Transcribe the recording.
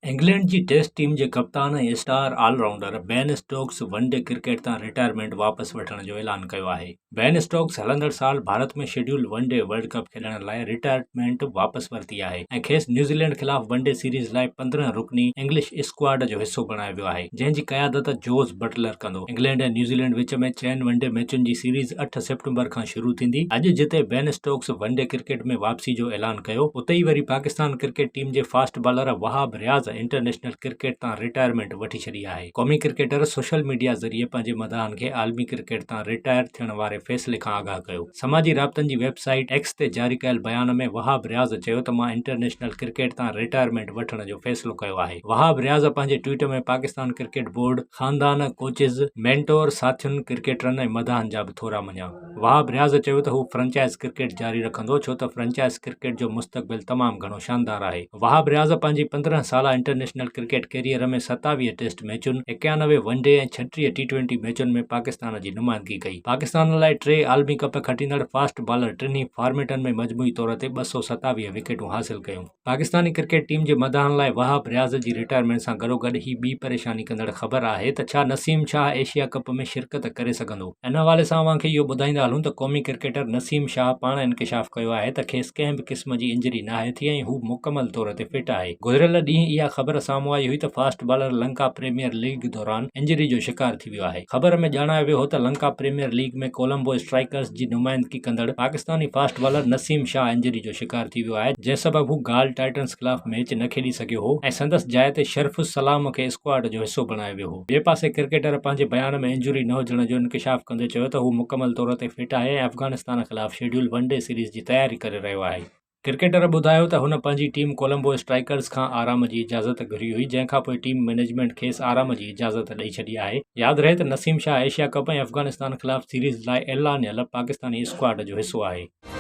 England جي test team جي ڪپتان ۽ star all rounder Ben Stokes one day cricket تان رٽائرمينٽ واپس وٺڻ جو اعلان ڪيو آهي. بين اسٽوڪس هلندڙ سال Bharat ۾ schedule one day world cup کيڏڻ لاء رٽائرمينٽ واپس ورتي آهي ۽ کيس نيوزيلينڊ خلاف ون ڊي سيريز لاء 15 رڪني انگلش اسڪواڊ جو حصو بڻايو ويو آهي جنهن جي قيادت جوز بٽلر ڪندو. انگلينڊ ۽ نيوزيلينڊ وچ ۾ چئن ون ڊي ميچن جي سيريز اٺ سيپٽمبر کان شروع ٿيندي. اڄ جتي Ben Stokes one day cricket ۾ واپسي جو اعلان ڪيو، اتي ئي وري پاڪستان ڪرڪيٽ ٽيم جي fast bowler Wahab Riaz international cricket تان رٽائرمينٽ وٺي ڇڏي آهي. قومي ڪرڪيٽر سوشل ميڊيا ذريعي پنهنجي مداحن کي عالمي ڪرڪيٽ تان رٽائر ٿيڻ واري فيصلي کان آگاهه ڪيو. سماجي رابطن جي ويب سائيٽ ايڪس تي جاري ڪيل بيان ۾ وهاب رياض چيو ته مان انٽرنيشنل ڪرڪيٽ تان رٽائرمينٽ وٺڻ جو فيصلو ڪيو آهي. وهاب رياض پنهنجي ٽوئيٽ ۾ پاڪستان ڪرڪيٽ بورڊ، خاندان، ڪوچز، مينٽور، ساٿين، ڪرڪيٽرن ۽ مداحن جا به ٿورا مڃيا. وهاب رياض چيو ته هو فرنچائز ڪرڪيٽ جاري رکندو ڇو ته فرنچائز ڪرڪيٽ جو مستقبل تمام گهڻو شاندار آهي. وهاب رياض پنهنجي 15 سالا انٽرنيشنل ڪرڪيٽ ڪيريئر ۾ 27 ٽيسٽ ميچن، 91 ون ڊي ۽ 36 ٽي ٽوئنٽي ميچن ۾ پاڪستان جي نمائندگي ڪئي. پاڪستان لاء ٽي عالمي ڪپ کٽيندڙ فاسٽ بالر ٽنهي فارميٽن ۾ مجموعي طور تي 227 وڪيٽون حاصل ڪيون. پاڪستاني ڪرڪيٽ ٽيم جي مداحن لاء وهاب رياض جي رٽائرمينٽ سان گڏوگڏ هي ٻي پريشاني ڪندڙ خبر آهي ته ڇا نسيم شاهه ايشيا ڪپ ۾ شرڪت ڪري سگهندو؟ ان حوالي سان اوهان کي اهو ٻڌائيندا هلون ته قومي ڪرڪيٽر نسيم شاهه پاڻ انڪشاف ڪيو آهي ته کيس ڪنهن به قسم جي انجري ناهي ٿي ۽ هو مڪمل طور تي فٽ آهي. گذريل ڏينهن اها خبر سامهون آئي هئي ته fast bowler Lanka premier league دوران انجري جو شڪار ٿي ويو آهي. خبر ۾ ڄاڻايو ويو هو ته Lanka premier league ۾ Colombo Strikers جي نمائندگي ڪندڙ Pakistani fast bowler Naseem Shah injury جو شڪار ٿي ويو آهي جنهن سبب هو گال ٽائٽنز خلاف ميچ نه کيڏي سگهيو هو ۽ سندس جاء تي شرف السلام کي اسڪواڊ جو حصو بڻايو ويو هو. ٻئي پاسي ڪرڪيٽر پنهنجي بيان ۾ انجري نه هجڻ جو انڪشاف ڪندي چيو ته هو مڪمل طور تي فٽ آهي ۽ افغانستان خلاف شيڊيول ون ڊي سيريز جي تياري ڪري رهيو آهي. ڪرڪيٽر ٻڌايو ته هن پنهنجي ٽيم ڪولمبو اسٽرائيڪرز کان آرام جي اجازت گهري هئي جنهن کانپوء ٽيم مئنيجمينٽ کيس آرام جي اجازت ڏئي ڇڏي آهي. ياد رهي ته نسيم شاهه ايشيا ڪپ ۽ افغانستان خلاف سيريز لاء اعلانيل پاڪستاني اسڪواڊ جو حصو آهي.